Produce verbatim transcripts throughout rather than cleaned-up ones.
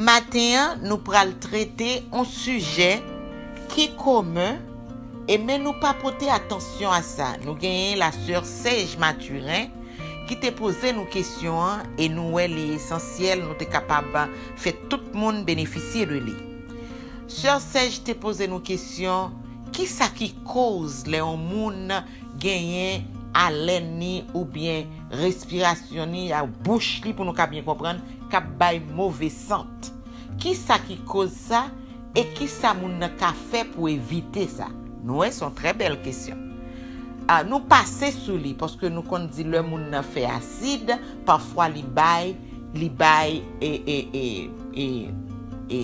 Maten an, nou pral trete yon sijè ki komen, e men nou pa pote atansyon a sa. Nou genyen la sè Sèj Mathurin ki te poze nou kesyon an, e nou wè li esansyèl, nou te kapab fè tout moun benefisye de li. Sè Sèj te poze nou kesyon, kisa ki koz lè yon moun genyen alèn ni oubyen respirasyon ni, a bouch li, pou nou ka byen konprann, k ap bay move sant? Kisa ki koz sa? E kisa moun nan ka fè pou evite sa? Nou wè, se yon trè bèl kesyon. A, nou pase sou li, paske nou konn di lè moun nan fè asid, pafwa li bay, li bay, e, e, e, e, e,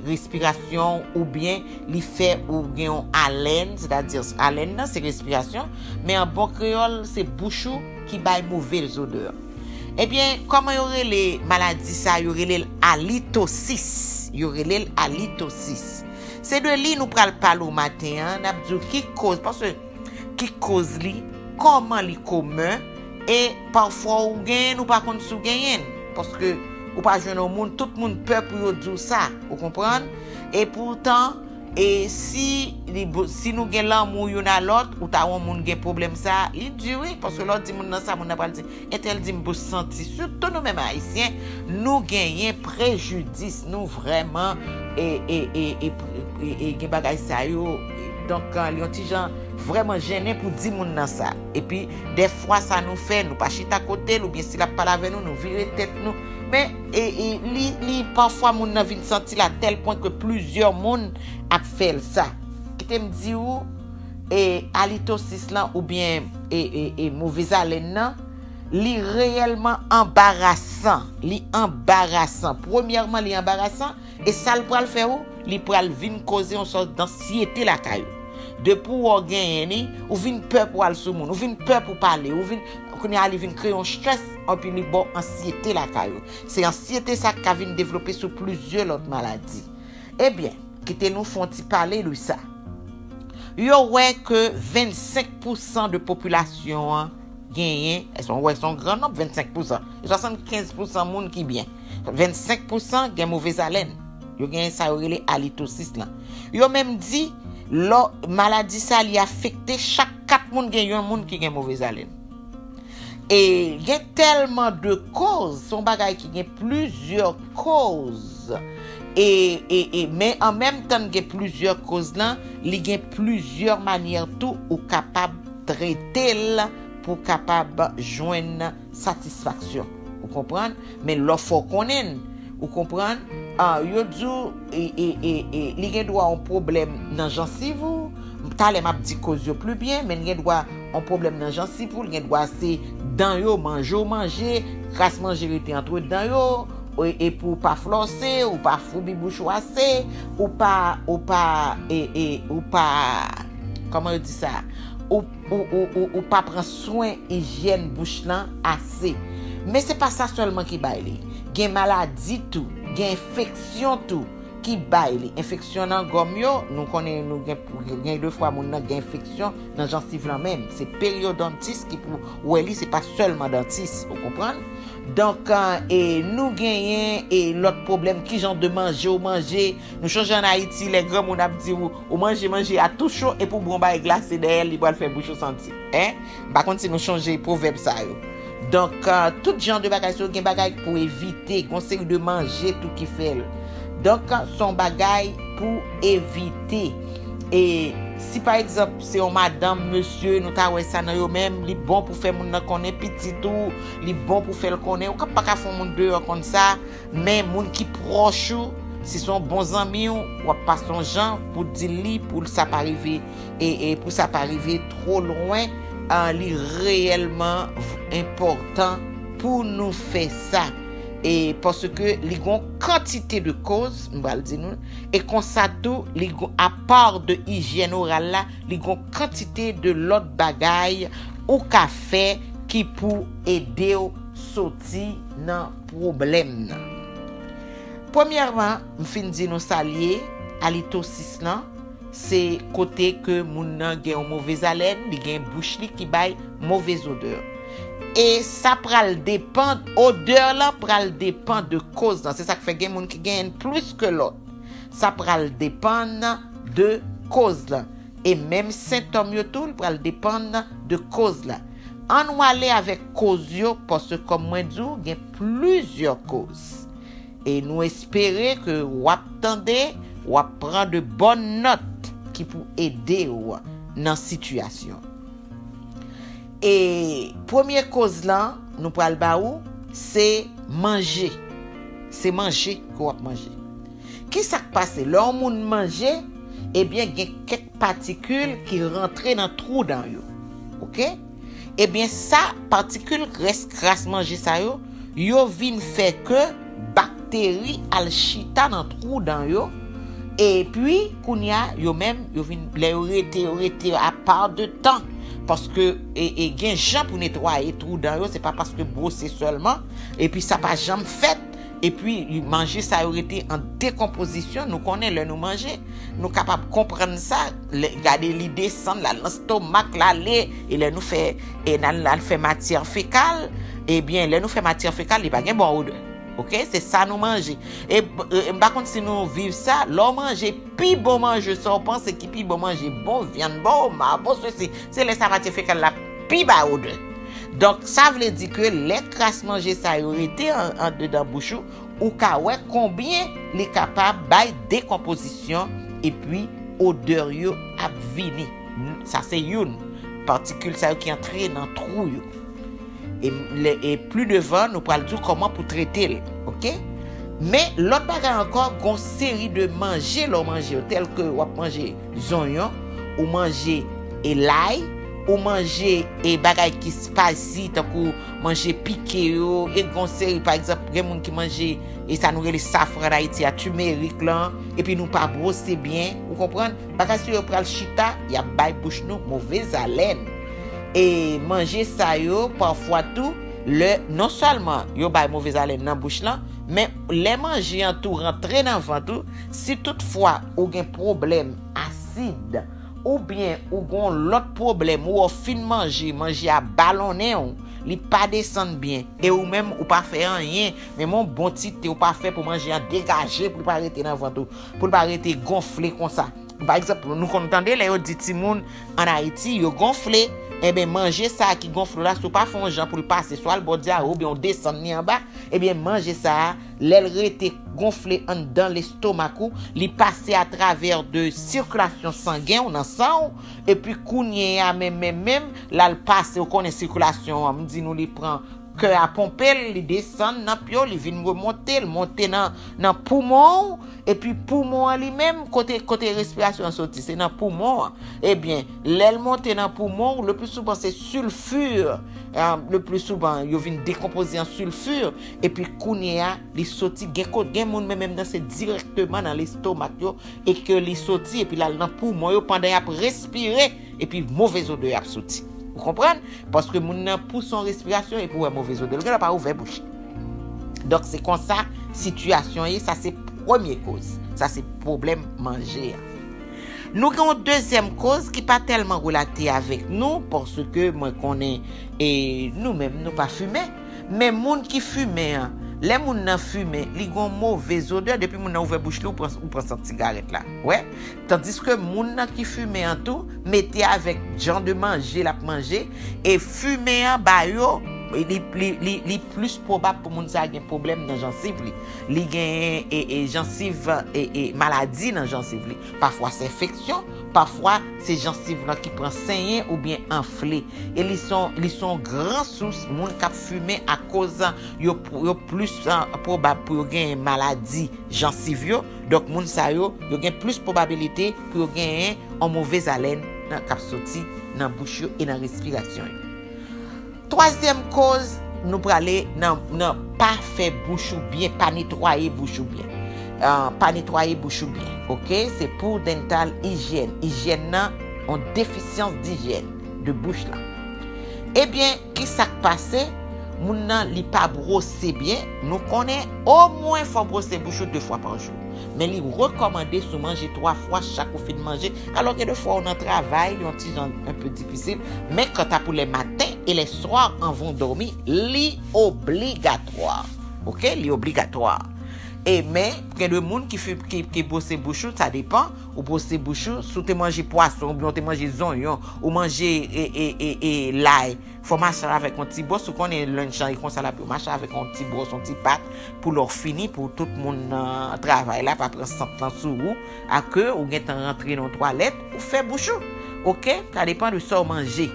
respirasyon, oubyen li fè ou gen yon alèn, sètadi alèn nan se respirasyon, men an bon kreyòl, se bouch ou ki bay move zodè. Ebyen, kòman yo rele maladi sa? Yo rele l alitosis. Yo rele l alitosis. Se de li nou pral pale w maten an, n ap di w ki koz, paske ki koz li, kòman li komen, e pafwa ou genyen l, ou pa konn si w genyen l. Paske ou pa jwenn yon moun, tout moun pè pou yo di w sa, ou konprann? E poutan, e si li, si nou gen lanmou youn a lòt, ou ta wè yon moun gen pwoblèm sa, li di wi, paske lè w di moun nan sa, moun nan pral di, entèl di m bouch santi. Sitou nou menm Ayisyen, nou genyen prejidis, nou vrèman, e, e, e, e, e, e gen bagay sa yo. Donk, li yon ti jan vrèman jennen pou di moun nan sa. Epi, dèfwa sa nou fè, nou pa chita kote l, oubyen si l ap pale avè nou, nou vire tèt nou. Men, e, e, li, li, pafwa moun nan vin santi l a tèl pwen ke plizyè moun ap fè l sa. Kite m di w, e, alitosis lan oubyen, e, e, e, move zalèn nan, li reyèlman anbarasan. Li anbarasan. Premyèman, li anbarasan, e sa l pral fè ou, li pral vin koze yon sòt dansyete lakay ou. Depi w wè w genyen li, ou vin pè pou al sou moun, ou vin pè pou pale, ou vin, kounye a li vin kreye yon strès, anpi li ba w ansyete lakay ou. Se ansyete sa k ka vin devlope sou plizyè lòt maladi. Ebyen, kite nou fè yon ti pale de sa. Yo wè ke vennsenk pousan de popilasyon an genyen, e se yon, wè, se yon gran nonb, vennsenk pousan. E swasannkenz pousan moun ki byen. Vennsenk pousan gen move zalèn. Yo gen sa yo rele alitosis lan. Yo menm di, lò, maladi sa, li afekte chak kat moun, gen yon moun ki gen move zalèn. E gen tèlman de koz, se yon bagay ki gen plizyè koz. E, e, e, men an menm tan gen plizyè koz lan, li gen plizyè manyè tou ou kapab trete l pou kapab jwenn satisfaksyon. Ou konprann? Men lè w fè w konnen, ou konprann? Ah, yo di w, e, e, e, e, li gen dwa yon pwoblèm nan jansiv ou. Talè m ap di koz yo pli byen, men li gen dwa yon pwoblèm nan jansiv ou, li gen dwa se dan yo, manje w manje, kras manje rete antre dan yo, e, e pou w pa flòse, ou pa foubi bouch ou ase, ou pa, ou pa, e, e, ou pa, kòman yo di sa? Ou, ou, ou, ou, ou pa pran swen ijyèn bouch lan ase. Men se pa sa sèlman ki bay li. Gen maladi tou, gen enfeksyon tou ki bay li. Enfeksyon nan gòm yo, nou konnen nou gen, gen de fwa moun nan gen enfeksyon nan jansiv lan menm. Se peryodontis ki pou wè li, se pa sèlman dantis, ou konprann? Donk, e, nou genyen, e, lòt pwoblèm, ki jan de manje w manje. Nou chonje ann Ayiti, lè granmoun ap di w, ou manje manje a tou cho, epi w ba yon bagay glase dèyè l, li pral fè bouch ou santi. Hein? M pa konn si nou chonje pwovèb sa yo. Donk, e, tout jan de bagay sa yo, gen bagay pou evite, gen yon seri de manje tou ki fè l. Donk, se yon bagay pou evite. E si pa egzanp, se yon madanm, mesye, nou ta wè sa nan yo menm, li bon pou fè moun nan konnen pitit ou, li bon pou fè l konnen, ou ka, pa ka fè yon moun deyò konn sa, men moun ki pwòch ou, si se yon bon zanmi w, w ap pase yon jan pou di li, pou sa pa rive, e, e pou sa pa rive two lwen, a, li reyèlman v-, enpòtan pou nou fè sa. E paske li gon kantite de koz, m pral di nou, e konsa tou, li gon, apa de ijyèn oral la, li gon kantite de lòt bagay ou ka fè ki pou ede w soti nan pwoblèm nan. Premyèman, m fin di nou sa l ye, alitosis lan, se kote ke moun nan gen yon move zalèn, li gen bouch li ki bay move zodè. E sa pral depann, odè lan pral depann de koz lan. Se sa k fè gen moun ki genyen l plis ke lòt. Sa pral depann de koz lan. E menm sentòm yo tou, l pral depann de koz la. Ann nou ale avèk koz yo, paske kòm mwen di w, gen plizyè koz. E nou espere ke w ap tande, w ap pran de bòn nòt ki pou ede w nan sitiyasyon. E premye koz lan, nou pral ba ou, se manje. Se manje ke w ap manje. Ki sa k pase? Lè yon moun manje, ebyen, gen kèk patikil ki rantre nan twou dan yo. Oke? Ebyen, sa, patikil rès kras manje sa yo, yo vin fè ke bakteri al chita nan twou dan yo, epi, kounye a, yo menm, yo vin, lè yo rete, yo rete apa de tan, paske, e, e gen jan pou netwaye twou dan yo, se pa paske bwose sèlman, epi sa pa janm fèt, epi manje sa yo rete an dekonpozisyon, nou konnen lè nou manje, nou kapab konprann sa, lè, gade li desann, l al nan lestomak, l ale, e lè nou fè, e n al, n al fè matyè fekal, ebyen, lè nou fè matyè fekal, li pa gen bon odè. Oke? Se sa nou manje. E, e, e m pa konn si nou viv sa, lè w manje pi bon manje, sa w panse ki pi bon manje, bon vyann, bon oma, bon sesi, se lè sa matyè fekal la pi ba odè. Donk, sa vle di ke lè kras manje sa yo rete an, andedan bouch ou, ou ka wè konbyen li kapab bay dekonpozisyon epi odè yo ap vini. Sa se youn. Patikil sa yo ki antre nan twou yo. E, lè, e pli devan, nou pral di w kòman pou trete l, oke? Men, lòt bagay ankò, gon seri de manje lè w manje yo, tèl ke w ap manje zonyon, ou manje e lay, ou manje e bagay ki spicy, tankou manje pike yo, e gon seri, pa egzanp, gen moun ki manje, e sa nou rele safran an Ayiti a, timerik lan, epi nou pa bwose byen, ou konprann? Bagay sa yo pral chita, y ap bay bouch nou move zalèn. E manje sa yo, pafwa tou, lè, non sèlman yo bay move zalèn nan bouch lan, men lè manje an tou rantre nan vant ou, si toutfwa ou gen pwoblèm asid, oubyen ou gon lòt pwoblèm, ou wè w fin manje, manje a balonnen w, li pa desann byen, e ou menm ou pa fè anyen, menm yon bon ti te ou pa fè pou manje an degaje, pou l pa rete nan vant ou, pou l pa rete gonfle konsa. Pa egzanp, nou konn tande lè yo di timoun ann Ayiti, yo gonfle, enben manje sa a ki gonfle w la, si w pa fè yon jan pou l pase, swa l ba w dyare oubyen w desann li anba, ebyen manje sa a, lè l rete gonfle anndan lestomak ou, li pase atravè de sikilasyon sangen w nan san w, epi kounye a menm, menm, menm, l al pase, ou konnen sikilasyon an, m di nou li pran kè a ponpe l, li desann nan pye w, li vin remonte, l monte nan, nan poumon w, epi poumon an li menm, kote, kote respirasyon an soti, se nan poumon an. Ebyen, lè l monte nan poumon w, le pli souvan se silfi, eh, le pli souvan, yo vin dekonpoze an silfi, epi kounye a, li soti, gen kote, gen moun menm, menm nan se dirèkteman nan lestomak yo, e ke li soti, epi l al nan poumon yo, pandan y ap respire, epi move zodè y ap soti. Ou konprann? Paske moun nan pouse yon respirasyon epi w wè move zodè. L genlè pa ouvè bouch li. Donk, se konsa sitiyasyon ye. Sa se premye koz. Sa se pwoblèm manje a. Nou gen yon dezyèm koz ki pa tèlman relate avèk nou, paske mwen konnen, e, nou menm, nou pa fimen. Men moun ki fimen an, lè moun nan fimen, li gen yon move zodè, depi moun nan ouvè bouch li, ou pran, ou pran sant sigarèt la. Wè? Tandiske moun nan ki fimen an tou, mete avèk jan de manje l ap manje, e fimen an ba yo, li, li, li, li plis pwobab pou moun sa a gen pwoblèm nan jansiv li. Li gen, e, e, jansiv, e, e, maladi nan jansiv li. Pafwa se enfeksyon, pafwa se jansiv lan ki pran senyen oubyen anfle. E li se yon, li se yon gran sous moun k ap fimen akoz yo, yo plis, eh, pwobab pou yo gen maladi jansiv yo. Donk, moun sa yo, yo gen plis pwobabilite pou yo genyen yon move zalèn nan, k ap soti nan bouch yo e nan respirasyon yo. Twazyèm koz, nou prale nan, nan pa fè bouch ou byen, pa netwaye bouch ou byen. Ah, pa netwaye bouch ou byen, oke? Se pou dental ijyèn. Ijyèn nan, yon defisyans dijyèn de bouch lan. Ebyen, ki sa k pase? Moun nan, li pa bwose byen. Nou konnen, omwen fò w bwose bouch ou de fwa pa jou. Men li rekòmande si w manje twa fwa chak ou fin manje. Alò gen de fwa ou nan travay, li yon ti jan enpe difisil. Men kanta pou lè maten, et les soirs avant dormir, li obligatwa. Ok, li obligatwa. E men, gen de moun ki, fi- ki, ki bwose bouch ou, sa depan. Ou bwose bouch ou, si w te manje pwason, oubyen w te manje zonyon, ou manje e, e, e, e, lay, fò w mache avèk yon ti bwòs, ou konnen lè n chan e konsa l ap yo mache avèk yon ti bwòs, yon ti pat, pou lè w fini, pou tout moun nan travay la pa pran sant lan sou ou, a ke ou gentan rantre nan twalèt, ou fè bouch ou. Ok? Sa depan de sa w manje.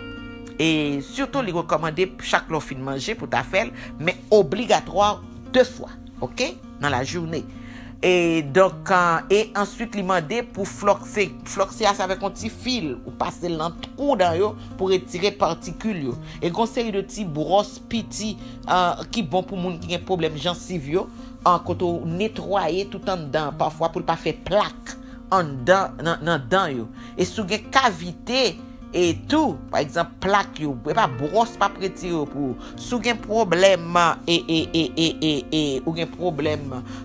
E sitou, li rekòmande chak lè w fin manje pou ta fè l, men obligatwa de fwa, ok, nan lajounen. E donk, e answit, li mande pou flòkse. Flòkse a, se avèk yon ti fil, ou pase l nan twou dan yo pou retire patikil yo. E gen yon seri de ti bwòs piti ki bon pou moun ki gen pwoblèm jansiv yo, kote w netwaye tout anndan an pafwa pou l pa fè plak anndan, nan, nan dan yo. E si w gen kavite, e tou, pa egzanp, plak yo, e pa bwòs p ap retire yo pou ou. Si w gen pwoblèm, e, e, e, e, e, e, ou gen pwoblèm,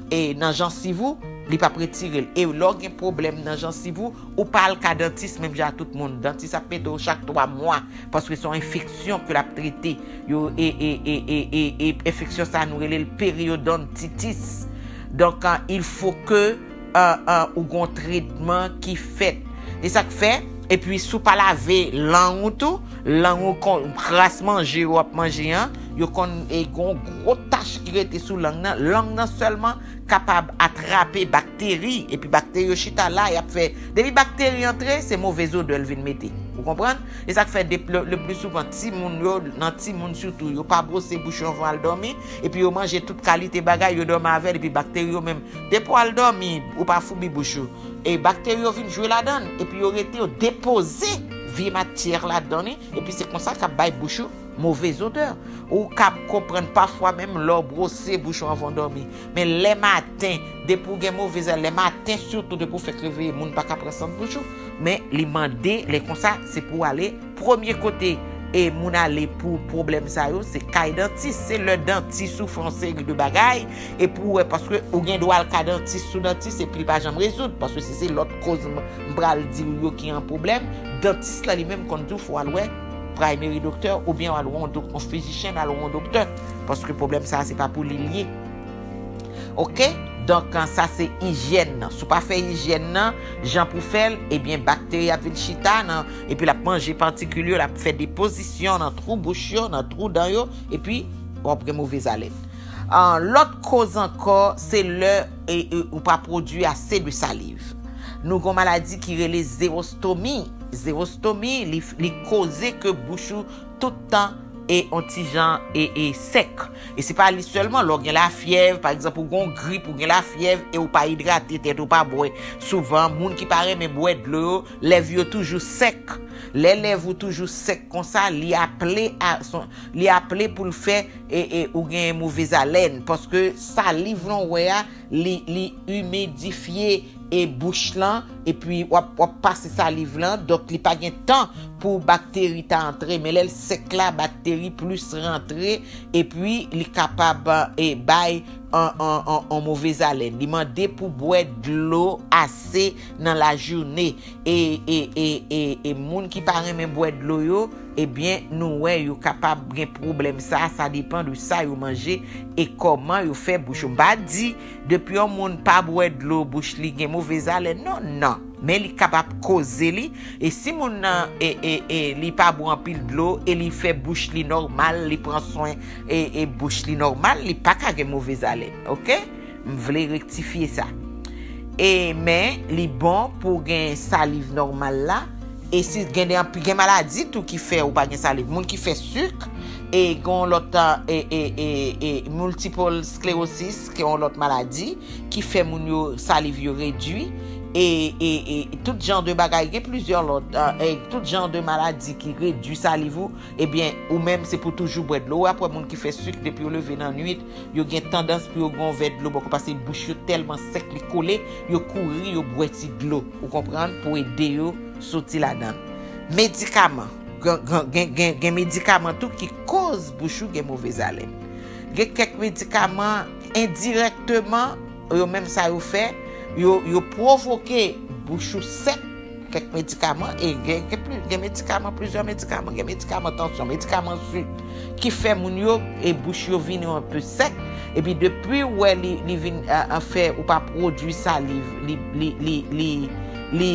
e, nan jansiv ou, li p ap retire l. E lè w gen pwoblèm nan jansiv ou, ou pa al ka dantis menm jan a tout moun. Dantis ap mete w chak twa mwa, paske se yon enfeksyon ke l ap trete. Yo, e, e, e, e, e, e enfeksyon sa, nou rele l periodontitis. Donk, il faut que euh, euh, ou gon tretman ki fèt. E sa k fè, epi si w pa lave lang ou tou, lang ou kon kras manje w ap manje an, yo konn e gon gwo tach ki rete sou lang nan. Lang nan sèlman kapab atrape bakteri, epi bakteri yo chita la, y ap fè, depi bakteri antre, se move zodè l vin mete. Ou konprann? E sa k fè de, le, le pli souvan, timoun yo, nan timoun sitou, yo pa bwose bouch yo anvan al dòmi, epi yo manje tout kalite bagay, yo dòmi avè l, epi bakteri yo menm, depi w al dòmi, ou pa foubi bouch ou. E bakteri yo vin jwe ladan l, epi yo rete, yo depoze vye matyè ladan li, epi se konsa k ap bay bouch ou move zodè. Ou ka konprann pafwa menm lè w bwose bouch ou anvan w dòmi. Men lè maten, depi w gen move zalèn, lè maten sitou, depi w fèk reveye, moun pa ka pran sant bouch ou. Men li mande, lè konsa, se pou w ale premye kote e moun ale pou pwoblèm sa yo, se kay dantis. Se lè dantis ou fè yon seri de bagay, e pou w wè, paske ou gen dwa al ka dantis sou dantis, epi li pa janm rezoud, paske si se lòt koz m, m pral di w yo ki an pwoblèm, dantis la li menm konn di w fò w al wè primary doctor, oubyen w al wè yon dok-, yon physician, al wè yon doktè, paske pwoblèm sa a, se pa pou li l ye. Ok? Donk, sa se ijyèn nan. Si w pa fè ijyèn nan, jan pou fè l, ebyen, bakteri ap vin chita nan, epi l ap manje patikil yo, l ap fè depozisyon nan twou bouch yo, nan twou dan yo, epi w ap gen move zalèn. Ah, lòt koz ankò, se lè, e, e, ou pa pwodui ase de saliv. Nou gen yon maladi ki rele zewostomi. Zewostomi, li, li koze ke bouch ou tout tan e yon ti jan e, e sèk. E se pa li sèlman, lè w gen lafyèv, pa egzanp, ou gen yon grip, ou gen lafyèv, e ou pa idrate tèt, ou pa bwè souvan. Moun ki pa renmen bwè dlo yo, lèv yo toujou sèk. Lè lèv ou toujou sèk konsa, li aple a, son, li aple pou l fè, e, e, ou gen move zalèn, paske saliv lan w wè a, li, li imidifye e bouch lan, epi w ap, w ap pase saliv lan, donk li pa gen tan pou bakteri ta antre, men lè l sèk la, bakteri plis rantre, epi li kapab, e, bay an, an, an, an move zalèn. Li mande pou bwè dlo ase nan lajounen. E, e, e, e, e moun ki pa renmen bwè dlo yo, ebyen, nou wè yo kapab gen pwoblèm sa, sa depan de sa yo manje e kòman yo fè bouch yo. M pa di, depi yon moun pa bwè dlo, bouch li gen move zalèn, non, non. Men li kapab koze li, e si moun nan, e, e, e, li pa bwè anpil dlo, e li fè bouch li nòmal, li pran swen, e, e bouch li nòmal, li pa ka gen move zalèn, ok? M vle rektifye sa. E, men, li bon pou w gen saliv nòmal la. E si gen de, gen maladi tou ki fè ou pa gen saliv. Moun ki fè sik, e gen yon lòt, e, e, e, e, multiple sclerosis, ki yon lòt maladi, ki fè moun yo, saliv yo redui. E, e, e tout jan de bagay, gen plizyè lòt, e, e tout jan de maladi ki redui saliv ou, ebyen, ou menm, se pou toujou bwè dlo. Ou ap wè moun ki fè sik, depi yo leve nan nwit, yo gen tandans pou yo gen yon vè dlo bò kò, paske bouch yo tèlman sèk, li kole, yo kouri, yo bwè ti dlo, ou konprann, pou ede yo soti ladan l. Medikaman. Gen, gen, gen, gen, gen medikaman tou ki koz bouch ou gen move zalèn. Gen kèk medikaman endirèkteman, yo menm sa yo fè, yo, yo pwovoke bouch ou sèk, kèk medikaman, e gen, gen, pli- gen medikaman, plizyè medikaman, gen medikaman tansyon, medikaman sik, ki fè moun yo, e bouch yo vini yon pe sèk, epi depi w wè li, li vin a, a fè ou pa pwodui saliv, li, li, li, li, li,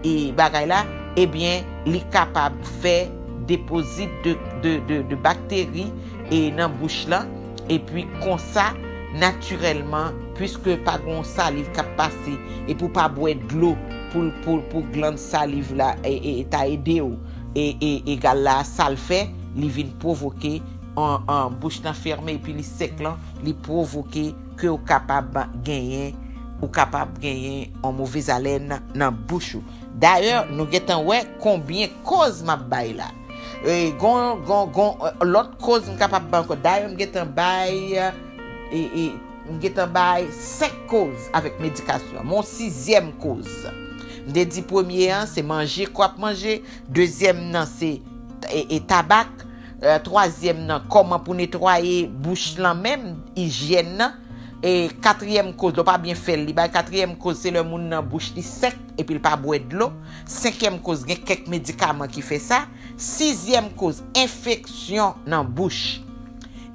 e bagay la, ebyen, li kapab fè depozit de, de, de, de bakteri e nan bouch lan, epi konsa, natirèlman, piske pa gen yon saliv k ap pase, epi w pa bwè dlo pou, pou, pou glann saliv la e, e, e ta ede w. E, e, egal la, sa l fè, li vin pwovoke an, an bouch lan fèmen, epi li sèk lan, li pwovoke ke w kapab genyen, ou kapab genyen yon movez alèn nan bouch ou. Dayè, nou gentan wè konbyen koz m ap bay la. E, gon, gon, gon, e, lòt koz m kapab bay ankò. Dayè, m gentan bay, e, e, m gentan bay senk koz avèk medikasyon. Mon sizyèm koz. M te di premye an, se manje, kwa ap manje. Dezyèm nan, se, e, e, tabak. E, twazyèm nan, kòman pou netwaye bouch lan menm, ijyèn nan. E katriyèm koz, lè w pa byen fè l, li bay katriyèm koz, se lè moun nan bouch li sèk, epi l pa bwè dlo. Senkyèm koz, gen kèk medikaman ki fè sa. Sizyèm koz, enfeksyon nan bouch.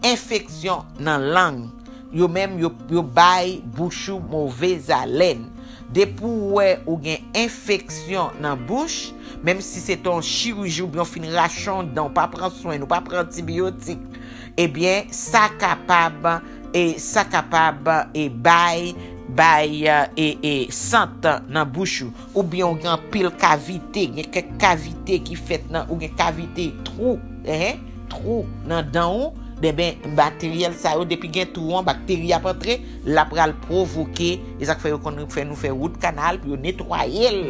Enfeksyon nan lang. Yo menm, yo, yo bay bouch ou movez alèn. Depi w wè ou gen enfeksyon nan bouch, menm si se te yon chiriji oubyen w fin rache yon dan, w pa pran swen, ou pa pran antibiyotik, ebyen, sa kapab, e, sa kapab, e, bay, bay, e, e, sant nan bouch ou. Oubyen w gen anpil kavite, gen kèk kavite ki fèt nan, ou gen kavite, twou, en, twou nan dan ou, enben, materyèl sa yo, depi gen twou an, bakteri ap antre, l ap pral pwovoke, e sa k fè yo konn fè nou fè wout kanal pou yo netwaye l.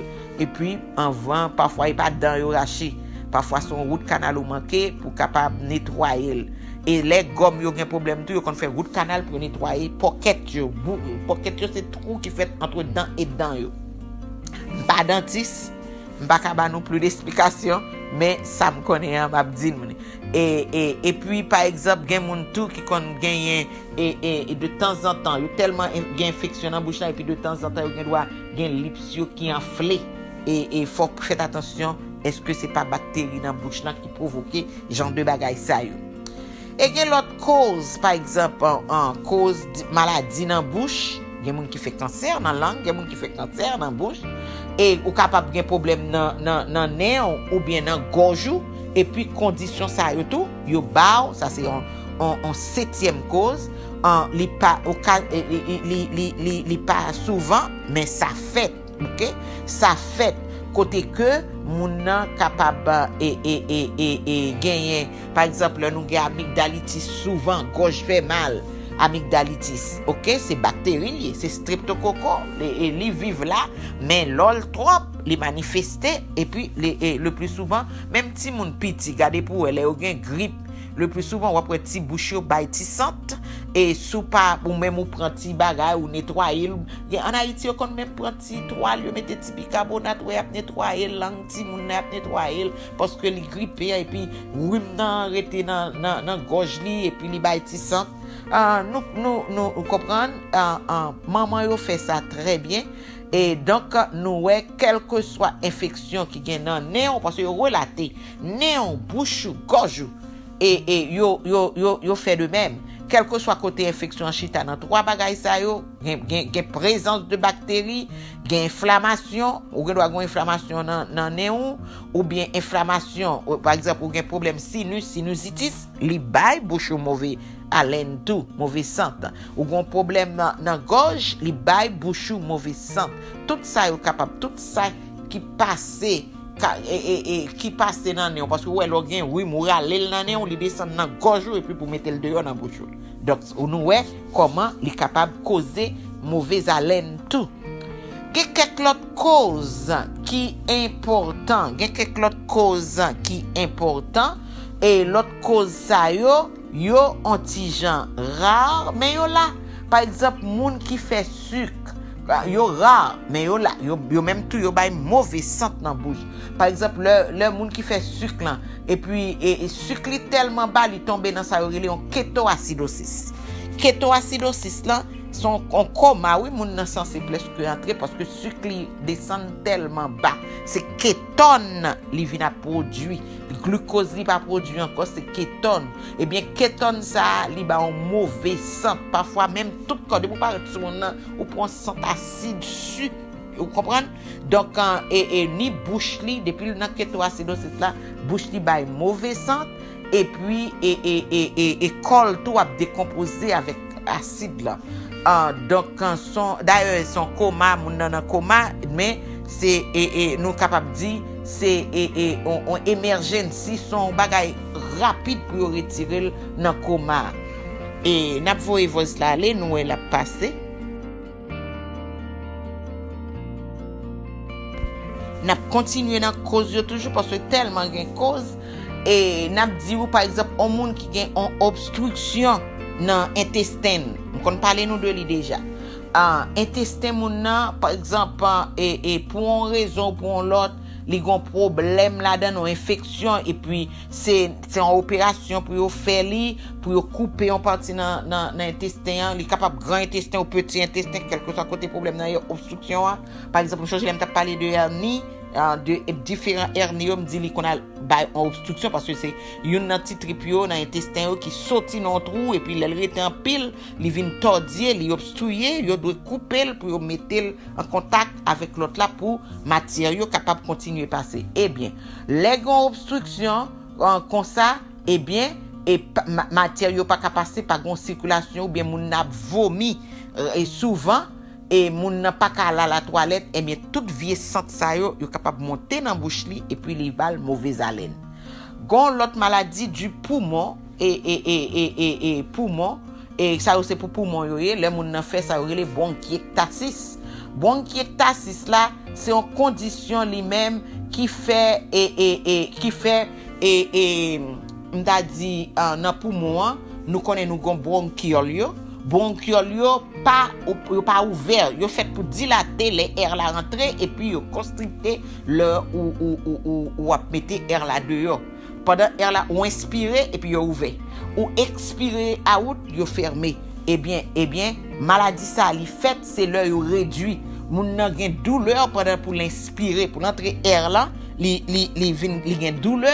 Epi, anvan, pafwa, e pa dan yo rache. Pafwa, se yon wout kanal ou manke pou kapab netwaye l. E lè gòm yo gen pwoblèm tou, yo konn fè wout kanal pou yo netwaye pòkèt yo. Bou- Pòkèt yo, se twou ki fèt ant dan e dan yo. M pa dantis, m pa ka ba nou plis esplikasyon, men sa m konnen an, m ap di nou li. E, e, epi, pa egzanp, gen moun tou ki konn genyen, e, e, e de tanzantan, yo tèlman en- gen enfeksyon nan bouch lan, epi de tanzantan, yo gen dwa gen lips yo ki anfle. E, e fò w fè atansyon, èske se pa bakteri nan bouch lan ki pwovoke jan de bagay sa yo? E gen lòt koz, pa egzanp, an, an, koz di- maladi nan bouch. Gen moun ki fè kansè nan lang, gen moun ki fè kansè nan bouch. E ou kapab gen pwoblèm nan, nan, nan nen w oubyen nan gòj ou. Epi kondisyon sa yo tou, yo ba w, sa se yon, yon, yon setyèm koz. An, li pa, ou ka, e, e, e, li, li, li, li pa souvan, men sa fèt. Ok? Sa fèt kote ke moun nan kapab, e, e, e, e, e, genyen, pa egzanp, lè nou gen amigdalitis souvan, gòj fè mal, amigdalitis, ok? Se bakteri l ye, se streptokoko, e, e li viv la, men lè l twòp, li manifeste, epi li, e, le pli souvan, menm timoun piti, gade pou wè, lè yo gen grip, le pli souvan, w ap wè ti bouch yo bay ti sant, e si w pa, ou menm ou pran ti bagay, ou netwaye l, gen, ann Ayiti, yo konn menm pran ti twal, yo mete ti bikabonat, wè, y ap netwaye l, lang timoun nan, y ap netwaye l, paske li gripe, epi rim nan rete nan, nan, nan gòj li, epi li bay ti sant. Ah, nou, nou, nou, ou konprann? Ah, ah, manman yo fè sa trè byen. E donk, nou wè, kèlkeswa enfeksyon ki gen nan nen w, paske yo relate, nen w, bouch ou, gòj ou, e, e yo, yo, yo, yo fè de menm. Kèlkeswa kote enfeksyon an chita nan twa bagay sa yo, gen, gen, gen prezans de bakteri, gen enflamasyon, ou gen dwa gen yon enflamasyon nan, nan nen w, oubyen enflamasyon, ou, pa egzanp, ou gen pwoblèm sinus, sinusitis, li bay bouch ou move alèn tou, move sant. Ou gen yon pwoblèm nan, nan gòj, li bay bouch ou move sant. Tout sa yo kapab, tout sa ki pase, ka, e, e, e, ki pase nan nen w, paske ou wè lè w gen rim, ou rale l nan nen w, li desann nan gòj ou, epi pou mete l deyò nan bouch ou. Donk, ou nou wè kòman li kapab koze move alèn tou. Gen kèk lòt koz ki enpòtan, gen kèk lòt koz ki enpòtan, e lòt koz sa yo, yo on ti jan ra, men yo la. Pa egzanp, moun ki fè sik, yo ra, men yo la. Yo, yo menm tou, yo bay move sant nan bouch. Pa egzanp, lè, lè moun ki fè sik lan, epi, e, e sik li tèlman ba, li tonbe nan sa yo rele yon ketoasidosis. Ketoasidosis lan, Se yon, yon koma, wi, moun nan sanse prèske antre paske sik li desann tèlman ba. Se ketòn li vin ap pwodui. Glikoz li pa pwodui ankò, se ketòn. Ebyen, ketòn sa a, li ba yon move sant. Pafwa, menm tout kò, depi w parèt sou moun nan, ou pran yon sant asid, sik, ou konprann? Donk, an, e, e, ni bouch li, depi l nan ketoasidosis la, bouch li bay move sant, epi, e, e, e, e, e kò l tou ap dekonpoze avèk asid lan. Ah, donk, an, son, dayè, se yon koma, moun nan nan koma, men se, e, e, nou kapab di, se, e, e, on, on emèjensi, se yon bagay rapid pou yo retire l nan koma. E n ap voye voice la ale, nou wè l ap pase. N ap kontinye nan koz yo toujou, paske tèlman gen koz. E n ap di w, pa egzanp, yon moun ki gen yon obstriksyon nan entesten l. M konn pale nou de li deja. Ah, entesten moun nan, pa egzanp, e, e pou yon rezon ou pou yon lòt, li gen yon pwoblèm ladan l, yon enfeksyon, epi se, se yon operasyon pou yo fè li, pou yo koupe yon pati nan, nan, nan entesten an. Li kapab gran entesten ou peti entesten, kèlkeswa kote pwoblèm nan ye, obstriksyon an. Pa egzanp, m chonje lè m t ap pale de èni, ah, de diferan èni yo, m di li konn al bay yon obstriksyon, paske se youn nan ti trip yo, nan entesten yo ki soti nan yon twou, epi lè l rete anpil, li vin tòdye, li obstriye, yo dwe koupe l pou yo mete l an kontak avèk lòt la pou matyè yo kapab kontinye pase. Ebyen, lè gen yon obstriksyon, ah, konsa, ebyen, e pa, ma-, matyè yo pa ka pase, pa gen yon sikilasyon, oubyen moun nan ap vomi, e souvan, e moun nan pa ka al alatwalèt, ebyen, tout vye sant sa yo, yo kapab monte nan bouch li, epi li ba l move zalen. Gon lòt maladi di poumon, e, e, e, e, e, e poumon, e sa yo se pou poumon yo ye, lè moun nan fè sa yo rele bronkyektasis. Bronkyektasis la, se yon kondisyon li menm ki fè, e, e, e, ki fè, e, e, m ta di, ah, nan poumon an, nou konnen nou gon bronkyòl yo. Bronkyòl yo pa, yo pa ouvè, yo fèt pou dilate lè èr la rantre epi yo konstrikte lè ou, ou, ou, ou, ou ap mete èr la deyò. Pandan èr la, ou enspire epi yo ouvè. Ou ekspire out, yo fèmen. Ebyen, ebyen, maladi sa a, li fèt, se lè yo redui. Moun nan gen doulè pandan pou l enspire, pou l antre èr la, li, li, li vin, li gen doulè,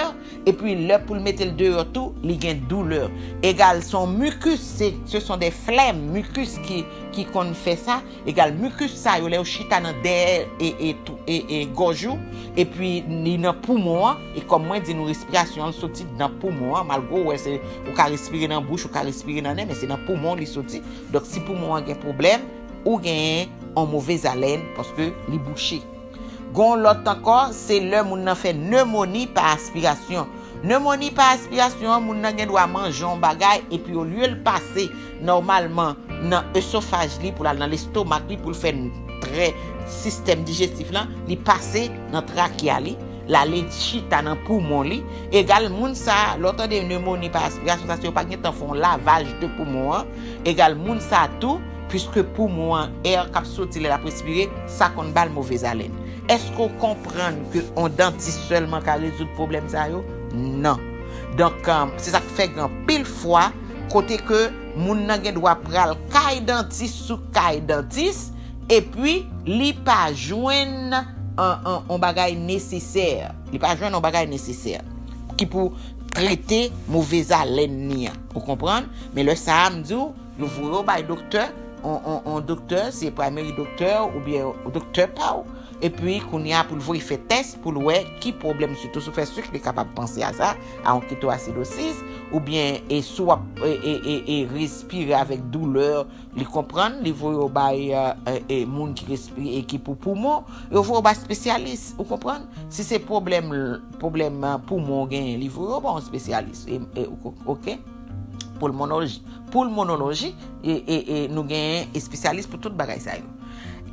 epi lè pou l mete l deyò tou, li gen doulè. Egal, se yon mikis, se, ce sont des phlegmes, mikis ki, ki konn fè sa. Egal, mikis sa yo, lè yo chita nan dèyè e, e, tou- e, e gòj ou, epi li nan poumon an, e kòm mwen di nou, respirasyon an soti nan poumon an, malgre w wè se, ou ka respire nan bouch, ou ka respire nan nen, men se nan poumon li soti. Donk, si poumon an gen pwoblèm, ou genyen yon move zalen, paske li bouche. Gon lòt ankò, se lè moun nan fè nemoni pa aspirasyon. Nemoni pa aspirasyon an, moun nan gen dwa manje yon bagay, epi olye l pase nòmalman nan esofaj li, pou l al nan lestomak li, pou l fè trè sistèm dijestif lan, li pase nan trakya li, l ale chita nan poumon li. Egal, moun sa a, lè w tande nemoni pa aspirasyon, sa se yo pa gentan fè yon lavaj de poumon an. Egal, moun sa a tou, piske poumon an, èr k ap soti lè l ap respire, sa konn ba l move zalen. Èske w konprann ke yon dantis sèlman ka rezoud pwoblèm sa yo? Non. Donk, um, se sa k fè gen anpil fwa, kote ke moun nan gen dwa pral kay dantis sou kay dantis, epi li pa jwenn yon, yon, yon bagay nesesè. Li pa jwenn yon bagay nesesè ki pou trete move zalen li an. Ou konprann? Men lè sa a, m di w, yo voye w bay doktè, yon, yon, yon doktè, se primary doctor oubyen yon doktè pa w. Epi, kounye a, pou l voye fè tès, pou l wè ki pwoblèm, sitou si w fè sik, li kapab panse a sa, a yon ketoasidosis, oubyen, e si w ap, e, e, e, e respire avèk doulè, li konprann, li voye w bay, e, e, e, moun ki respire e ki pou poumon, yo voye w bay espesyalis, ou konprann? Si se pwoblèm, pwoblèm, e, poumon w genyen, li voye w bay yon espesyalis, e, e, ou ko-, oke? Pulmonoloji, pulmonoloji, e, e, e nou genyen espesyalis pou tout bagay sa yo.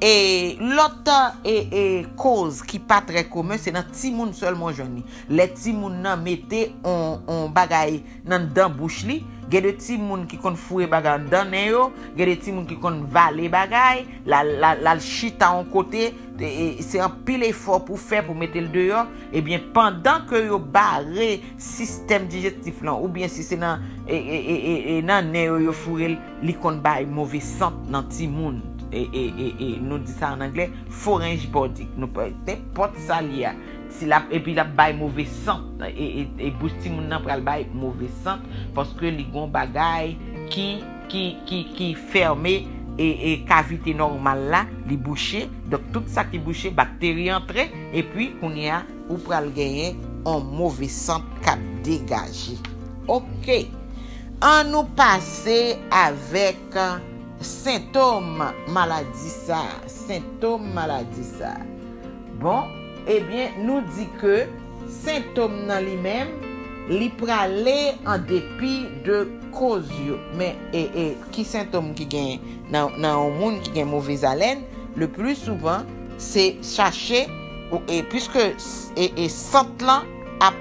E lòt, e, e, koz ki pa trè komen, se nan timoun sèlman w jwenn li. Lè timoun nan mete on, on bagay nan dan bouch li, Gen de timoun ki konn foure bagay anndan nen yo, gen de timoun ki konn vale bagay, l al, l al, l al chita yon kote, e, e, se anpil efò pou fè pou mete l deyò. Ebyen, pandan ke yo bare sistèm dijestif lan, oubyen si se nan, e, e, e, e, e nan nen yo, yo foure l, li konn bay move sant nan timoun. E, e, e, e, nou di sa an anglè, pharynge body. Nou pa, nenpòt sa l ye a. Si l ap, epi l ap bay move sant. E, e, e bouch timoun nan pral bay move sant, paske li gon bagay ki, ki, ki, ki fèmen e, e kavite nòmal la, li bouche. Donk, tout sa ki bouche, bakteri antre, epi kounye a, ou pral genyen on move sant k ap degaje. Oke. An nou pase avèk, uh, sentòm maladi sa. Sentòm maladi sa. Bon, ebyen, nou di ke sentòm nan li menm, li prale an depi de koz yo. Men, e, e, ki sentòm ki gen nan, nan yon moun ki gen move zalen? Le pli souvan, se chache, ou, e, piske, e, e sant lan ap,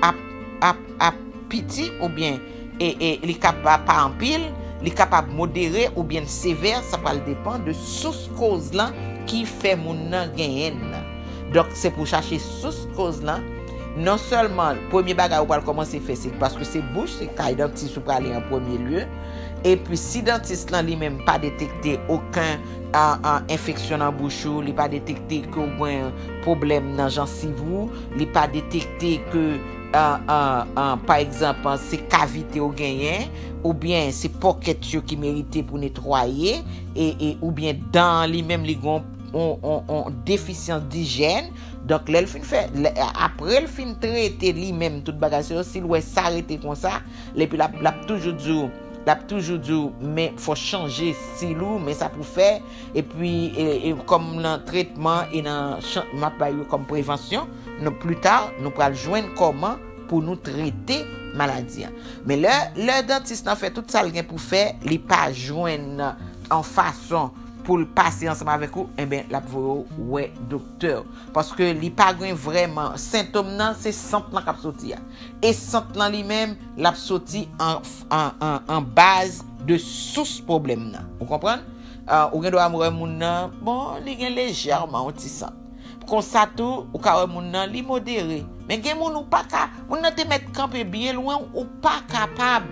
ap, ap, ap piti oubyen, e, e, li kapab pa anpil, li kapab modere oubyen sevè, sa pral depann de sous koz lan ki fè moun nan genyen l nan. Donk, se pou chache sous koz lan. Non sèlman, premye bagay ou pral kòmanse fè, se paske se bouch, se kay dantis ou prale an premye lye. Epi, si dantis lan li menm pa detekte okenn, a, a, enfeksyon nan bouch ou, li pa detekte ke w gen pwoblèm nan jansiv ou, li pa detekte ke, a, a, a, pa egzanp, se kavite w genyen, oubyen se pòkèt yo ki merite pou netwaye, e, e, oubyen dan an li menm li gen on, on, on, on defisyans dijyèn. Donk, lè l fin fè, lè, apre l fin trete li menm tout bagay sa yo, si l wè sa rete konsa, epi l ap, l ap toujou di w, l ap toujou di w, men fò chanje estil ou, men sa pou fè, epi, e, e, kòm nan tretman e nan chan-, m ap bay yo kòm prevansyon, nou, pli ta, nou pral jwenn kòman pou nou trete maladi an. Men lè, lè dantis lan fè tout sa l gen pou fè, li pa jwenn an fason pou l pase ansanm avèk ou, enben, l ap voye w wè doktè. Paske li pa gen vrèman, sentòm nan, se sant lan k ap soti a. E sant lan li menm, l ap soti an, an, an, an baz de sous pwoblèm nan. Ou konprann? Ah, ou gen dwa wè moun nan, bon, li gen lejèman yon ti sant. Konsa tou, ou ka wè moun nan, li modere. Men gen moun ou pa ka, moun nan te mèt kanpe byen lwen, ou pa kapab.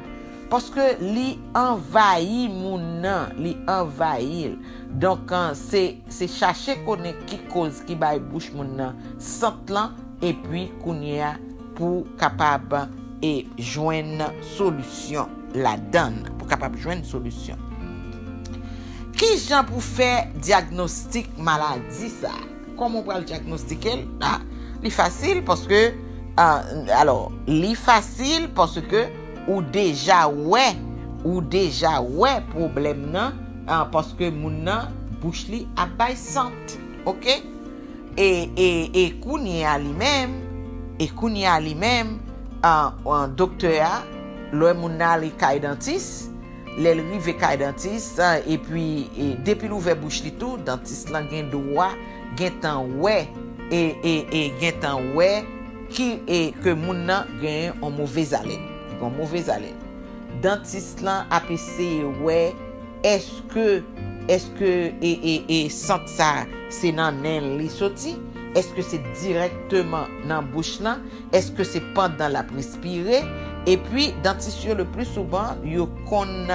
Paske li anvayi moun nan, li anvayi l. Donk, an, se, se chache konnen ki koz ki bay bouch moun nan sant lan, epi kounye a, pou kapab, e, jwenn solisyon ladan l, pou kapab jwenn solisyon. Ki jan pou fè dyagnostik maladi sa a? Kòman w pral dyagnostike l? Ah, li fasil paske, ah, alò, li fasil paske ou deja wè, ou deja wè pwoblèm nan, ah, paske moun nan, bouch li ap bay sant, oke? E, e, e kounye a li menm, e kounye a li menm, ah, ah, doktè a, lè moun nan ale kay dantis, lè l rive kay dantis, ah, epi, e, depi l ouvè bouch li tou, dantis lan gen dwa gentan wè, e, e, e gentan wè ki, e, ke moun nan genyen yon move zalen. Yon move zalen. Dantis lan ap eseye wè, èske, èske, e, e, e sant sa se nan nen l li soti? Èske se dirèkteman nan bouch lan? Èske se pandan l ap respire? Epi, dantis yo, le pli souvan, yo konn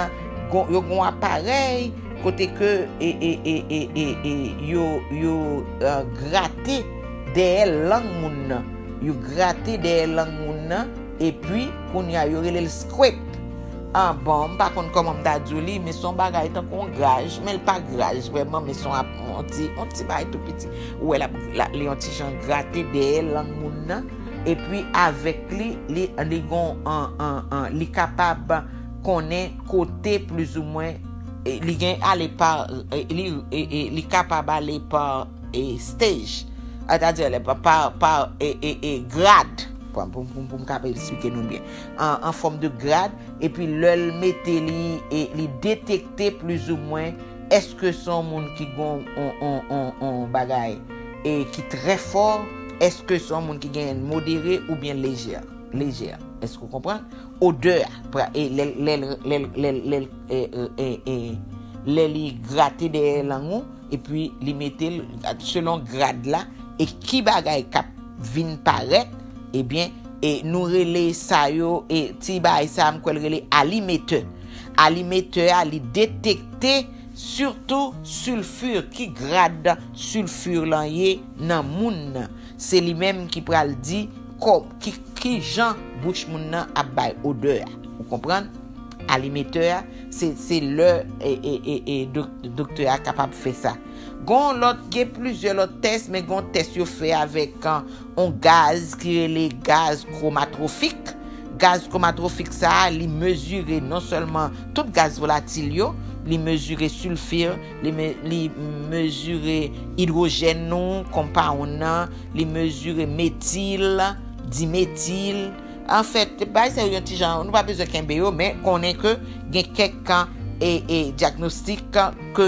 gon, yo gon aparèy kote ke, e, e, e, e, e, e, yo, yo, eh, grate dèyè lang moun nan. Yo grate dèyè lang moun nan, epi, kounye a, yo rele l scrape. Ah, bon, m pa konn kòman m ta di w li, men se yon bagay tankou yon graj, men l pa graj vrèman, men se yon ap, yon ti, yon ti bagay tou piti. Ou wè l ap, l ap, li yon ti jan grate dèyè lang moun nan, epi avèk li, li, li gon, an, an, an, li kapab konnen kote plizoumwen, e, li gen ale pa, e, li, e, e, li kapab ale pa, e, stage. Sètadi, pa, pa, pa, e, e, e, grad. Pou, pou, pou, pou m kapab eksplike nou byen. An, an fòm de grad, epi lè l mete li, e, li detekte plizoumwen, èske se yon moun ki gen yon, yon, yon, yon, yon bagay, e ki trè fò, èske se yon moun ki gen modere oubyen lejè, lejè. Èske w konprann? Odè a, pra- e lè l- lè l- lè l- lè l- lè l- e- e- e- e- lè li grate dèyè lang ou, epi li mete l selon grad la, e ki bagay k ap vin parèt, ebyen, e nou rele sa yo, e ti bagay sa a, m kwè l rele alimetè. Alimetè a, li detekte sitou silfi, ki grad silfi lan ye nan moun nan. Se li menm ki pral di kò- ki, ki jan bouch moun nan ap bay odè a. Ou konprann? Alimetè a, se, se lè e, e, e, e dok- doktè a kapab fè sa. Gon lòt, gen plizyè lòt tès, men gon tès yo fè avèk an, on gaz ki rele gaz kwomatwofik. Gaz kwomatwofik sa a, li mezire non sèlman tout gaz volatil yo, li mezire silfi, li, me- li mezire idwojèn nou, konpawonn nan, li mezire metil, dimetil. Anfèt, bagay sa yo yon ti jan, nou pa bezwen kenbe yo, men konnen ke gen kèk e, e, dyagnostik ke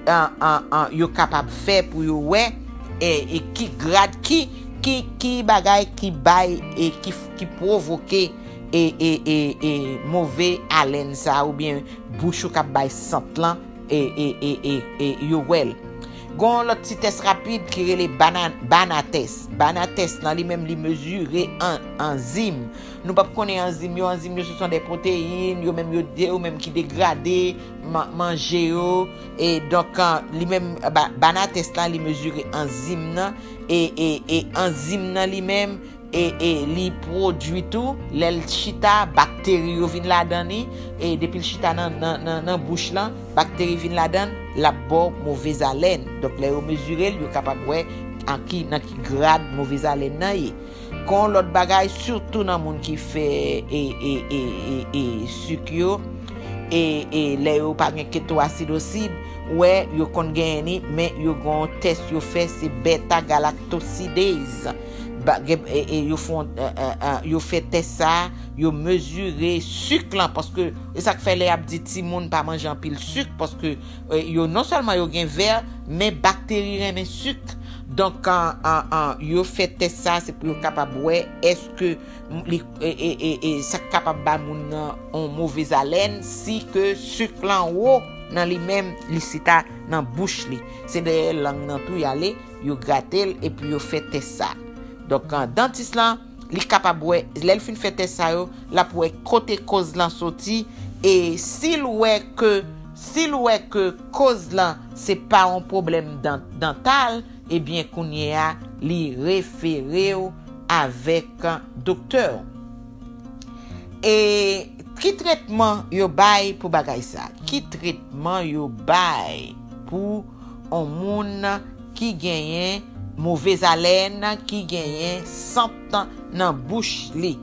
an, an, an, yo kapab fè pou yo wè e, e ki grad, ki, ki, ki bagay ki bay e ki, ki pwovoke e, e, e, e move alèn sa oubyen bouch ou k ap bay sant lan e, e, e, e, e yo wè l. Gon lòt ti tès rapid ki rele bana, bana tès. Bana tès lan li menm li mezire an, anzim. Nou p ap konnen anzim yo, anzim yo se son de pwoteyin, yo menm yo de, yo menm ki degrade man- manje yo. E donk, an, li menm, ba- bana tès la, li mezire anzim nan, e, e, e anzim nan li menm, e, e li pwodui tou, lè l chita, bakteri yo vin ladan li, e depi l chita nan, nan, nan, nan bouch lan, bakteri vin ladan, l ap ba w move zalèn. Donk, lè yo mezire l, yo kapab wè an ki, nan ki grad move zalèn nan ye. Kon lòt bagay, sitou nan moun ki fè e, e, e, e, e sik yo, e, e lè yo pa gen ketoasidosid, wè, yo konn genyen li, men yo gen yon tès yo fè, se beta galaktosidez. Ba- gen- e, e, yo fè yon- e, e, e, yo fè tès sa, yo mezire sik lan, paske e sa k fè lè y ap di timoun pa manje anpil sik, paske e, yo non sèlman yo gen vè, men bakteri renmen sik. Donk, an, an, an, yo fè tès sa, se pou yo kapab wè èske m- li, e, e, e, e, sa k kapab ba moun nan yon move zalèn, si ke sik lan wo nan li menm, li chita nan bouch li. Se dèyè lang nan tou y ale, yo grate l epi yo fè tès sa. Donk, an, dantis lan, li kapab wè, lè l fin fè tès sa yo, l ap wè kote koz lan soti, e si l wè ke, si l wè ke koz lan se pa yon pwoblèm dan- dantal, ebyen kounye a, li refere w avèk doktè w. E ki tretman yo bay pou bagay sa? Ki tretman yo bay pou yon moun ki genyen move zalèn, ki genyen sant nan bouch li?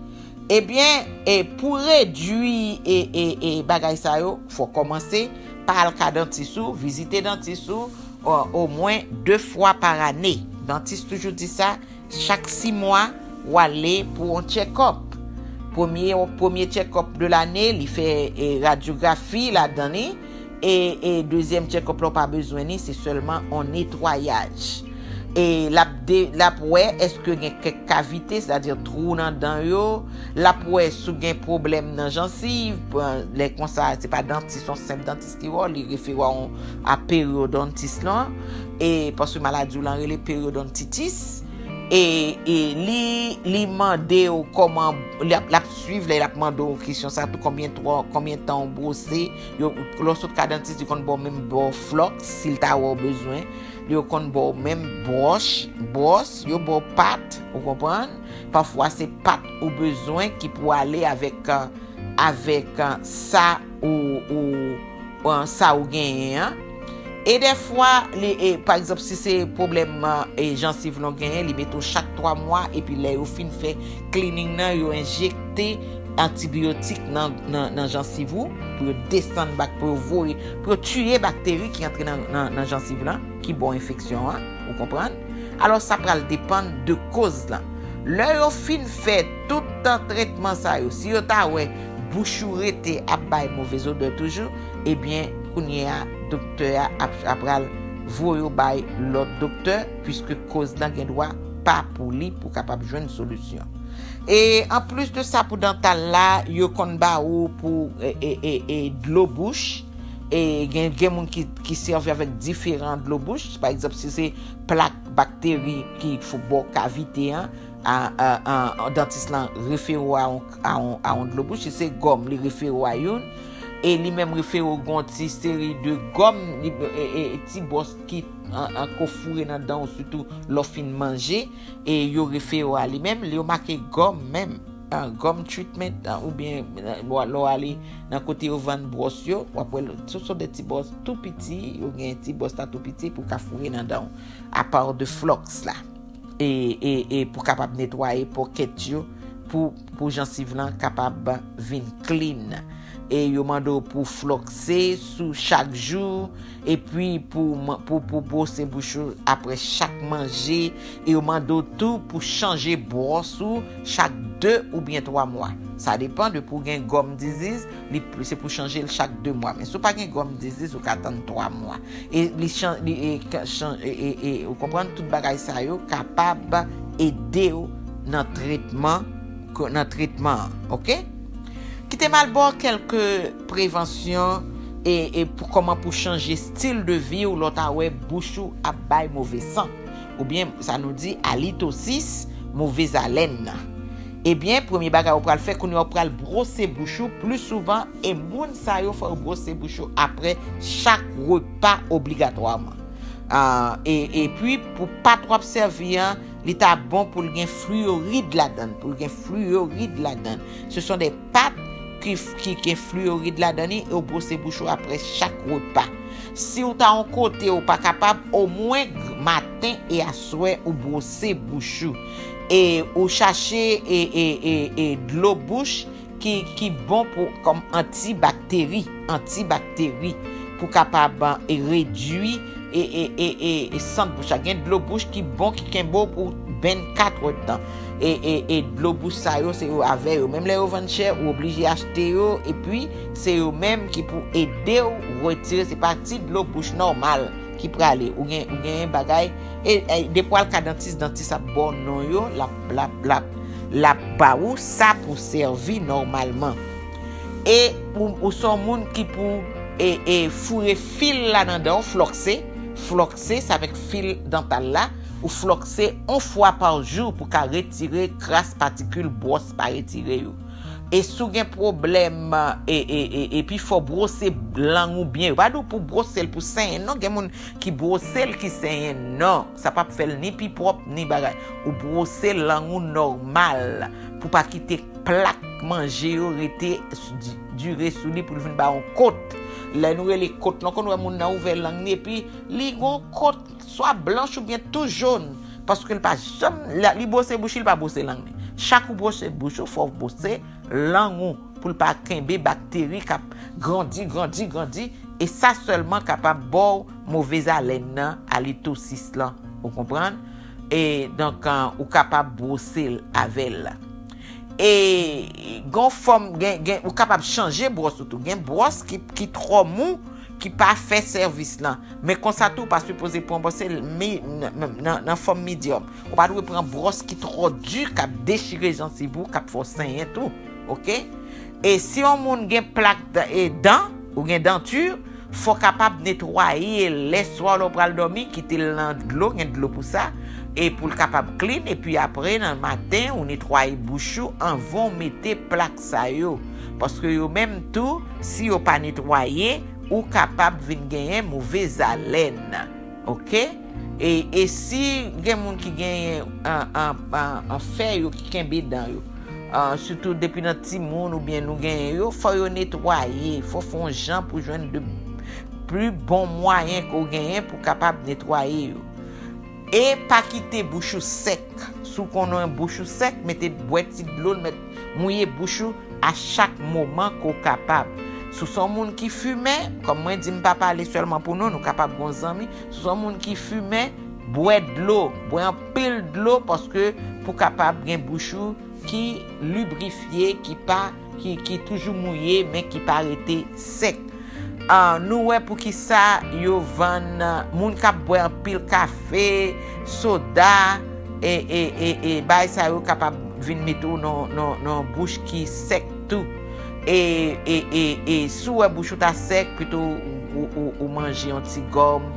Ebyen, e pou redui e, e, e bagay sa yo, fò kòmanse pa al ka dantis ou, vizite dantis ou, o- omwen de fwa pa ane. Dantis toujou di sa, chak sis mwa, w ale pou yon tchèkòp. Premye, premye tchèkòp de lane, li fè e, radyografi ladan li. E, e dezyèm tchèkòp la, w pa bezwen li, se sèlman yon netwayaj. E l ap de- l ap wè èske gen kèk kavite, sètadi twou nan dan yo. L ap wè si w gen pwoblèm nan jansiv. Bon, lè konsa, se pa dantis, yon senp dantis ki wè w, li refere w a yon- a peryodontis lan. E paske maladi w lan rele peryodontitis. E, e li, li mande w kòman, l ap, l ap swiv lè l ap mande w kesyon sa tou, konbyen twa, konbyen tan w bwose. Yo, lè w sot ka dantis, li konn ba w menm ba w flòks, si l ta wè w bezwen. Yo konn ba w menm bwòch, bwòs, yo ba w pat, ou konprann? Pafwa se pat ou bezwen ki pou ale avèk, avèk sa ou, ou, sa ou genyen an. E dèfwa, li, e, pa egzanp, si se pwoblèm e, jansiv lan w genyen, li mete w chak twa mwa, epi lè yo fin fè cleaning nan, yo enjekte antibiyotik nan, nan, nan jansiv ou, pou yo desann bak, pou yo voye, pou yo tiye bakteri ki antre nan, nan, nan jansiv lan, ki ba w enfeksyon an, ou konprann? Alò, sa pral depann de koz lan. Lè yo fin fè tout tretman sa yo, si yo ta wè bouch ou rete ap bay move zodè toujou, ebyen, kounye a, doktè a ap, ap pral voye w bay lòt doktè, piske koz lan gen dwa pa pou li pou kapab jwenn solisyon. E anplis de sa, pou dantal la, yo konn ba ou pou e, e, e, e, dlo bouch. E gen, gen moun ki, ki sèvi avèk diferan dlo bouch. Pa egzanp, si se plak bakteri ki fou bò kavite an, a, a, a, dantis lan refere w a yon, a yon, a yon dlo bouch. Si se gòm, li refere w a youn. E li menm refere w gon ti seri de gòm, li, e, e, ti bwòs ki an, an ko foure nan dan w, sitou lè w fin manje. E yo refere w a li menm, yo make gòm menm, ah, gum treatment, ah, oubyen, ah, lè w ale nan kote yo vann bwòs yo, w ap wè l, se, se de ti bwòs tou piti, yo gen ti bwòs la tou piti pou w ka foure nan dan w, apa de flòks la. E, e, e pou kapab netwaye pòkèt yo, pou, pou jansiv lan kapab vin clean. E yo mande w pou flòkse sou chak jou, epi pou, pou, pou bwose bouch ou apre chak manje. E yo mande w tou pou chanje bwòs ou chak de oubyen twa mwa. Sa depann de pou gen gum disease, li, se pou chanje l chak de mwa. Men si w pa gen gum disease, ou ka tann twa mwa. E li chan-, li, e, ka-, chan-, e, e, e, ou konprann, tout bagay sa yo kapab ede w nan tretman, ko-, nan tretman an, oke? Kite m al ba w kèlke prevansyon e, e pou kòman pou chanje stil de vi w lè w ta wè bouch ou ap bay move sant. Oubyen, sa nou di alitosis, move zalen nan. Ebyen, premye bagay ou pral fè, kounye a ou pral bwose bouch ou pli souvan, e moun sa yo fò yo bwose bouch yo apre chak repa obligatwaman. Ah, e, epi, pou pat w ap sèvi an, li ta bon pou l gen fluoride ladan l, pou l gen fluoride ladan l. Se sont des pâtes ki, ki gen fluoride ladan li, e w bwose bouch ou apre chak repa. Si w ta yon kote ou pa kapab, omwen maten e aswè ou bwose bouch ou. E ou chache e, e, e, e dlo bouch ki, ki bon pou, kòm antibakteri, antibakteri, pou kapab, e, redui e, e, e, e, e sant bouch la. Gen dlo bouch ki bon, ki kenbe w pou vennkat èdtan. E, e, e dlo bouch sa yo, se yo avè yo. Menm lè yo vann chè, ou oblije achte yo, epi se yo menm ki pou ede w retire, se pa ti dlo bouch nòmal ki prale. Ou gen, ou gen bagay, e, e depi w al ka dantis, dantis ap ba w non yo, l ap, l ap, l ap, l ap ba ou sa pou sèvi nòmalman. E ou, ou se yon moun ki pou, e, e foure fil la nan dan w, flòkse, flòkse, se avèk fil dantal la, ou flòkse yon fwa pa jou pou ka retire kras patikil bwòs pa retire yo. E si w gen pwoblèm, e, e, e, epi fò w bwose lang ou byen. Yo pa di w pou bwose l pou senyen, non. Gen moun ki bwose l ki senyen, non. Sa p ap fè l ni pi pwòp, ni bagay. Ou bwose lang ou nòmal pou pa kite plak manje yo rete s-, di-, dire sou li pou l vin ba yon kot. Lè nou rele kot lan, konn wè moun nan ouvè lang li, epi li gon kot, swa blanch oubyen tou jòn, paske l pa janm, la, li bwose bouch li, li pa bwose lang li. Chak ou bwose bouch ou, fò w bwose lang ou pou l pa kenbe bakteri k ap grandi, grandi, grandi, e sa sèlman kapab ba w move zalen nan, alitosis lan, ou konprann? E donk, an, ou kapab bwose l avè l. E gon fòm, gen, gen, ou kapab chanje bwòs ou tou. Gen bwòs ki, ki twò mou, ki pa fè sèvis lan. Men konsa tou, ou pa sipoze pran bwòs mi-, nan, nan, nan fòm midyòm. Ou pa dwe pran bwòs ki twò di, k ap dechire jansiv ou, k ap fè w senyen tou. Oke? E si yon moun gen plak dan, e dan, ou gen danti, fò w kapab netwaye l lèswa lè w pral dòmi, kite l nan dlo, gen dlo pou sa, e pou l kapab clean, epi apre nan maten, ou netwaye bouch ou anvan w mete plak sa yo. Paske yo menm tou, si yo pa netwaye, ou kapab vin genyen move zalen. Oke? E, e si gen moun ki genyen an, an, an, an fè yo ki kenbe dan yo, an, sitou depi nan timoun oubyen nou genyen yo, fò yo netwaye, fò fè yon jan pou jwenn de pli bon mwayen ke w genyen pou kapab netwaye yo. E pa kite bouch ou sèk. Si w konnen bouch ou sèk, mete bwè ti dlo, mèt mouye bouch ou a chak moman ke w kapab. Si w se yon moun ki fimen, kòm mwen di, m pa pale sèlman pou nou, nou kapab gon zanmi. Si w se yon moun ki fimen, bwè dlo, bwè anpil dlo, paske pou kapab gen bouch ou ki librifye, ki pa, ki, ki toujou mouye, men ki pa rete sèk. Ah, nou wè poukisa yo vann, ah, moun k ap bwè anpil kafe, soda, e, e, e, e, bagay sa yo kapab vin mete w nan, nan, nan bouch ki sèk tou. E, e, e, e si w wè bouch ou ta sèk, pito ou, ou, ou manje yon ti gòm,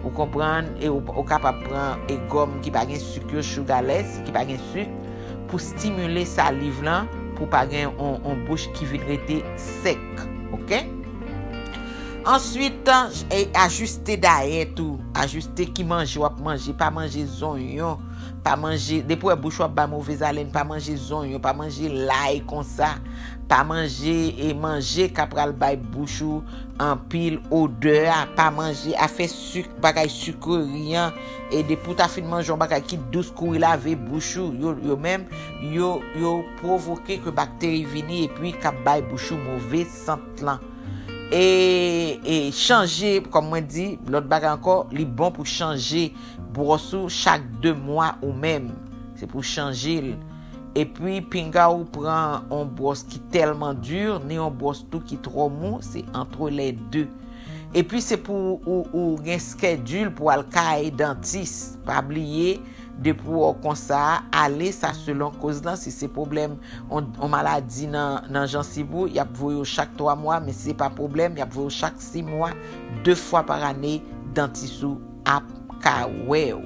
ou konprann, e ou, ou kapab pran e gòm ki pa gen sik yo, sugarless, ki pa gen sik, pou stimile saliv lan, pou pa gen on, on bouch ki vin rete sèk, oke? Answit, e, ajiste dayèt ou, ajiste ki manje w ap manje, pa manje zonyon, pa manje, depi w wè bouch w ap bay movez alen, pa manje zonyon, pa manje lay konsa, pa manje e manje k ap pral bay bouch ou anpil odè a, pa manje afè sik, bagay sikre, riyan, e depi w ta fin manje yon bagay ki dous, kouri lave bouch ou, yo, yo menm, yo, yo pwovoke ke bakteri vini epi k ap bay bouch ou move sant lan. E, e chanje, kòm mwen di, lòt bagay ankò, li bon pou chanje bwòs ou chak de mwa ou menm. Se pou chanje l. Epi, pinga ou pran on bwòs ki tèlman di, ni on bwòs tou ki twò mou, se entre les deux. Epi, se pou ou, ou gen schedule pou al kay dantis. Pa bliye, depi w konsa, ale, sa selon koz lan. Si se pwoblèm, on, on maladi nan, nan jansiv ou, y ap voye w chak twa mwa, men si se pa pwoblèm, y ap voye w chak sis mwa, de fwa par ane, dantis ou ap ka wè w.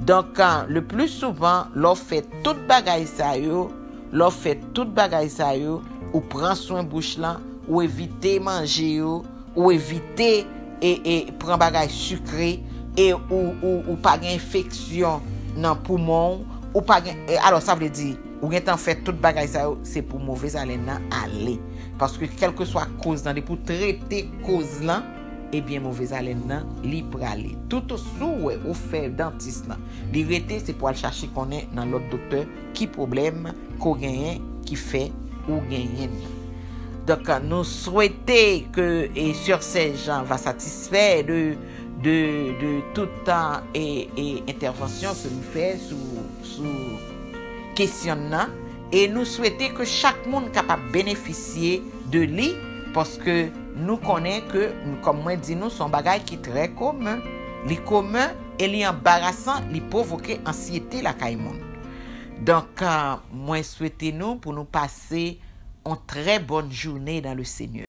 Donk, le plus souvent, lè w fè tout bagay sa yo, lè w fè tout bagay sa yo, ou pran swen bouch lan, ou evite manje yo, ou evite e, e pran bagay sikre, e ou, ou, ou pa gen enfeksyon nan poumon w, ou pa gen, e, alò, sa vle di, ou gentan fè tout bagay sa yo, se pou movez alen nan ale. Paske kèlkeswa koz lan, depi w trete koz lan, ebyen, movez alen nan, li prale. Tout si w wè ou fè dantis lan, li rete, se pou al chache konnen nan lòt doktè ki pwoblèm ke w genyen ki fè ou genyen l. Donk, nou swete ke, e, Sè Sèjan va satisfè de, de, de tout, e, e, entèvansyon ke nou fè sou, sou kesyon nan. E nou swete ke chak moun kapab benefisye de li, paske nou konnen ke, kòm mwen di nou, se yon bagay ki trè komen. Li komen e li anbarasan, li pwovoke ansyete lakay moun. Donk, euh, mwen swete nou pou nou pase yon trè bòn jounen dan le Senyè.